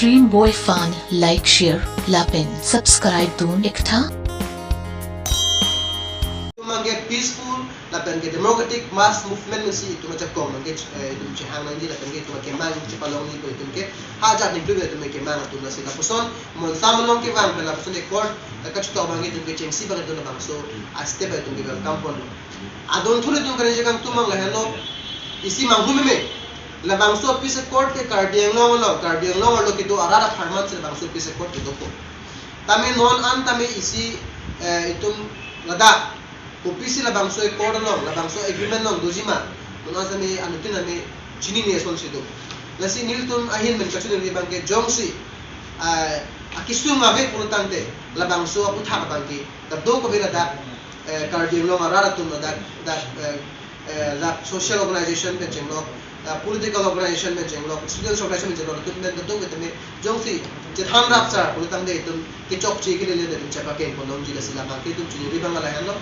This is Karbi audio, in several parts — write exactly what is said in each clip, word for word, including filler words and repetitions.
Dream Boy Fan, like, share lapen subscribe dun iktha. Itum abangke peaceful lapen ke democratic mass movement mesi itum ajakong abangke, eh, itum chehang nangji lapen ke itum abangke mang chepalongji pu itum ke ha ajat ningklui itum ke mang atum lasi lapuson monsam along kevang pen lapuson accord, eh, kachetok abangke itum ke chengsi abang itum labangso a-step itum ke welcome ponlo. Adon thur itum kani jakang tumang lahenlo, isi manghumeme. Labangso peace accord ke Karbi Anglong along, Karbi Anglong arlo kedo arat apharman si labangso peace accord kedo ko. Tame non an tame isi, eh, itum ladak kopisi labangso accord along, labangso agreement along dojima, non an tame anuttin tame chinine asonsi do. Lasi nelitum ahin pen kachinine abangke jongsi, eh, akesung ave pulotangte labangso aputhak abangke kadokave ladak, eh, Karbi Anglong arat atum ladak, dak, eh, eh, dak social organization pen chenglok, eh, political organization pen chenglok, students organization pen chenglok, latum pen kadokave tame jongsi chethan rapsar pulotangte itum kechokche kelele itum chepaken ponlongji lasi labangke itum chinine abang lahenlo.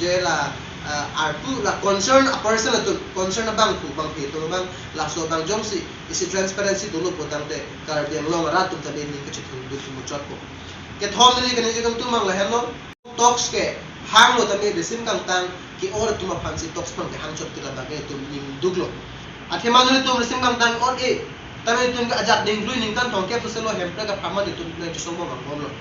Je la, eh, arpu la concern a-person atum, concern abangphu bangphi atum abang laso abang jongsi isi transparency dolo pulotangte Karbi Anglong arat atum tame ning kachethundut muchotpo. Kethom neli kani jakang tumang lahenlo. Talks ke hanglo tame risim kangtang ke-ot atum aphansi talks abangke hangchot ke labangke itum ning duklo. Athema nelitum risim kangtang ot-e tame itum ke ajat ningklui ningkan thomkep soselo Hemprek apharman itum nangchesong bom angbomlo.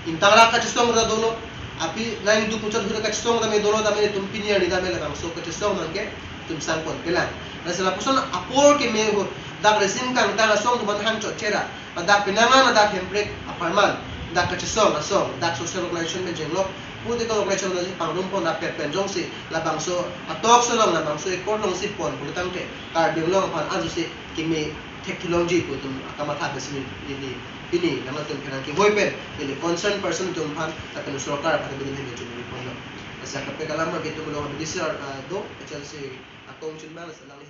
Ingtang rak kachesong ra dolo, api nangduk muchot hura kachesong tame dolo tame itum pini arni tame labangso kachesong abangke itum sangpon pelang. Lasi lapuson apor keme ahut dak risim kangtang asong atum aphan hangchot chera, ladak penang an ladak Hemprek apharman, dak kachesong asong, dak social organization pen chenglok, political organization pen pangrum pon rapet pen jongsi labangso a-talks along labangso accord alongsi pon pulotangte Karbi Anglong aphan ansi keme thekthulongji pu itum akamatha pensi neli pini nangtum pherang kevoi pen neli concern person atum aphan lapen sorkar aphan neli neli chumri ponlo. Lasi kaprek alam abangke itum along abidi sir, ah, do, H L C akong chunbang lasi alangli